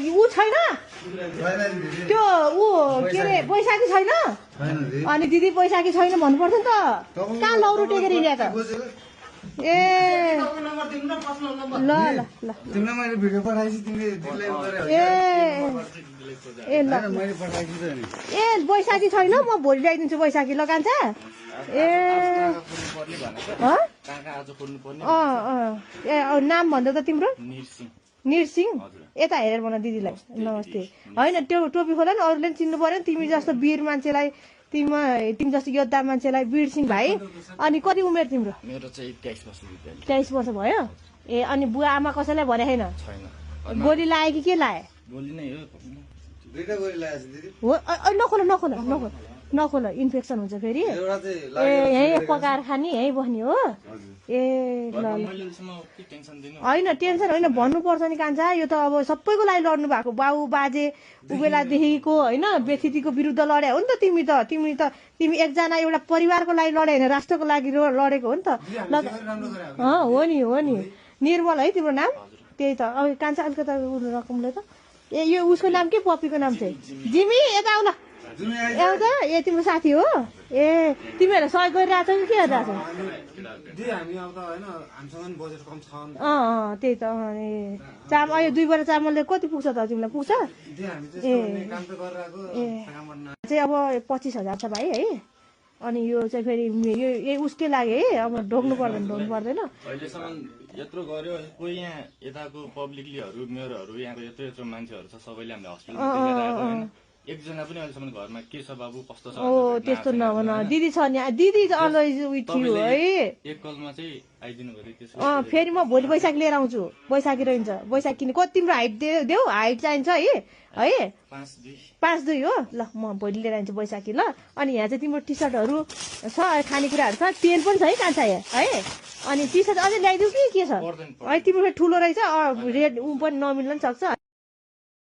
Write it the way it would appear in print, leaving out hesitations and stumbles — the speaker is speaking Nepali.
ऊ छैन त्यो ऊ के अरे बैशाखी छैन अनि दिदी बैशाखी छैन भन्नुपर्छ नि त कहाँ लौरो टेकेर हिँड्या त ए ल ल ल तिमीलाई मैले भिडियो पठाएपछि तिमीले दिदीलाई गरे ए ल मैले पठाएछु त नि ए बैशाखी छैन म भोलि ल्याइदिन्छु बैशाखी ल कान्छा ए ए नाम भन्दा त तिम्रो निरसिंह यता हेरेर भन दिदीलाई नमस्ते होइन त्यो टोपी खोला नि अरूले पनि चिन्नु पर्यो नि तिमी जस्तो वीर मान्छेलाई तिमी जस्तो योद्धा मान्छेलाई वीरसिंह भाइ अनि कति उमेर तिम्रो मेरो चाहिँ 23 वर्ष भयो ए अनि बुवा आमा कसैलाई भने छैन गोली लाए कि के लाए गोली नै हो दुईटा गोली लगाएछ दिदी हो नखोल नखोल नखोल नखोल इन्फेक्सन हुन्छ फेरि एउटा चाहिँ ए यहीँ पकाएर खाने यहीँ बस्ने हो ए ल होइन टेन्सन होइन भन्नुपर्छ नि कान्छा यो त अब सबैको लागि लड्नु भएको बाउ बाजे उबेलादेखिको होइन व्यथितिको विरुद्ध लड्या हो नि त तिमी एकजना एउटा परिवारको लागि लडे होइन राष्ट्रको लागि लडेको हो नि त हो नि निर्मल है तिम्रो नाम त्यही त अब कान्छा अलिकति रकमले त ए यो उसको नाम के पप्पीको नाम चाहिँ जिमी यता आउ ल एउटा ए तिम्रो साथी हो ए तिमीहरू सहयोग गरिरहेछौ कि के गरिरहेछौ त्यही त ए चामल यो 2 बरा चामलले कति पुग्छ त तिमीलाई पुग्छ ए चाहिँ अब 25,000 छ भाइ है अनि यो चाहिँ फेरि यो उसकै लागि है अब ढोक्नु पर्दैन अहिलेसम्म यत्रो गर्यो कोही यहाँ यताको पब्लिकलीहरू मेयरहरू यहाँको यत्रो मान्छेहरू छ सबैले हामीले हस्पिटल लिएर आएको हैन एकजना पनि अहिलेसम्म घरमा के छ बाबु कस्तो छ ओ त्यस्तो नभन दिदी छ नि दिदी अलवेज विथ यु है एक कलमा चाहिँ आइदिनु भयो त्यसो फेरि म भोलि बैशाख लिएर आउँछु बैशाखी रहन्छ बैशाख किन कति तिम्रो हाइट देऊ हाइट चाहिन्छ है 5'2" हो ल म भोलि लिएर आउँछु बैशाखी ल अनि यहाँ चाहिँ तिम्रो टी सर्टहरू छ खानेकुराहरू छ पेन पनि छ है कान्छा है अनि टी सर्ट अझै ल्याइदिउ कि के छ है तिम्रो ठुलो रहेछ रेड पनि नमिल्न पनि सक्छ